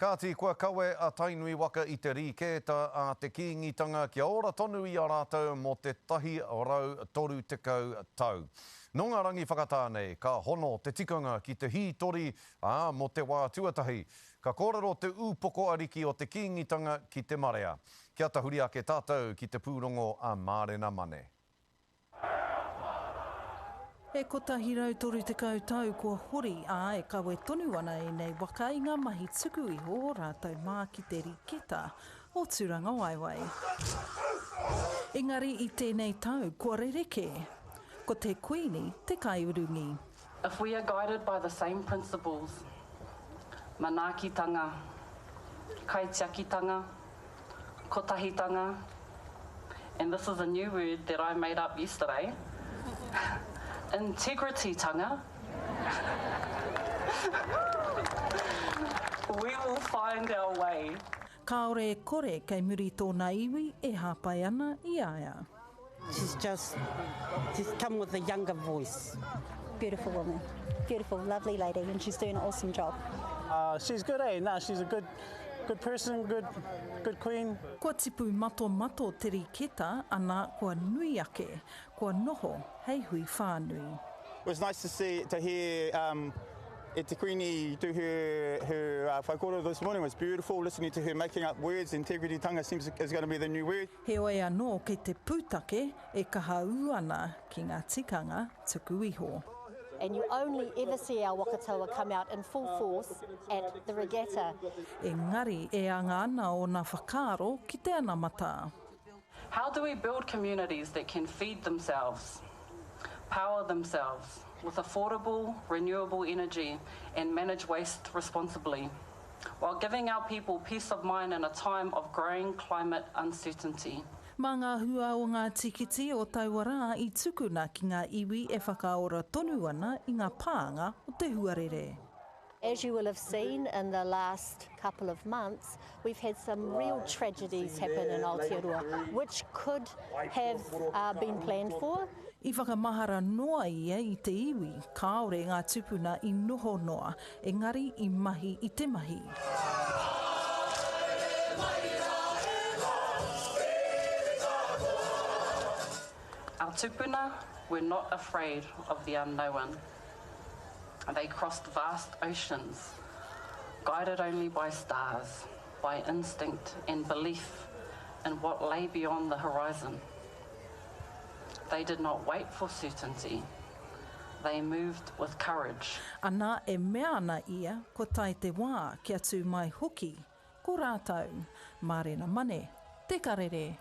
Kāti, kua kawe a Tainui waka i te rīkēta a te Kīngitanga kia ora tonu i a rātou mō te 130 tau. Nō ngā rangi whakatā nei, ka hono te tikanga ki te hītori, ā, mō te wā tuatahi, ka kōrero te ūpoko ariki o te Kīngitanga ki te marea. Kia tahuri ake tātou ki te pūrongo a Mārena Mane. E 130 tau kua hori, ā, e kawe tonu ana ēnei waka i ngā mahi tuku iho o rātou mā ki te riketa o Tūrangawaewae. Engari i tēnei tau kua rerekē. Ko te Kuini te kaiurungi. If we are guided by the same principles, manaakitanga, kaitiakitanga, kotahitanga, and this is a new word that I made up yesterday, integritytanga, we will find our way. Kāore e kore kei muri tōna iwi e hāpai ana i a ia. She's just, she's come with a younger voice. Beautiful woman, beautiful, lovely lady, and she's doing an awesome job. Uh, she's good, eh? Nah, she's a good, good person, good, good queen. Kua tipu matomato te riketa, ana kua nui ake, kua noho hei hui whānui. It was nice to see, to hear um, e te Queenie do her, her uh, whaikōrero this morning. It was beautiful listening to her making up words. Integrity tanga seems is going to be the new word. Heoi anō kei te pūtake e kaha ū ana ki ngā tikanga tuku iho. And you only ever see our waka taua come out in full force at the regatta. Engari e anga ana ōna whakaaro ki te anamata. How do we build communities that can feed themselves, power themselves with affordable, renewable energy and manage waste responsibly? While giving our people peace of mind in a time of growing climate uncertainty. Mā ngā hua o ngā tīkiti o taua rā i tukuna ki ngā iwi e whakaora tonu ana i ngā pānga o te huarere. As you will have seen in the last couple of months, we've had some real tragedies happen in Aotearoa, which could have been planned for. I whakamahara noa ia i te iwi, kāore ngā tupuna i noho noa, engari i mahi i te mahi. Our tupuna were not afraid of the unknown. They crossed vast oceans, guided only by stars, by instinct and belief in what lay beyond the horizon. They did not wait for certainty. They moved with courage. Ana, e mea ana ia, kua tae te wā kia tū mai hoki ko rātou. Mārena Mane, Te Karere.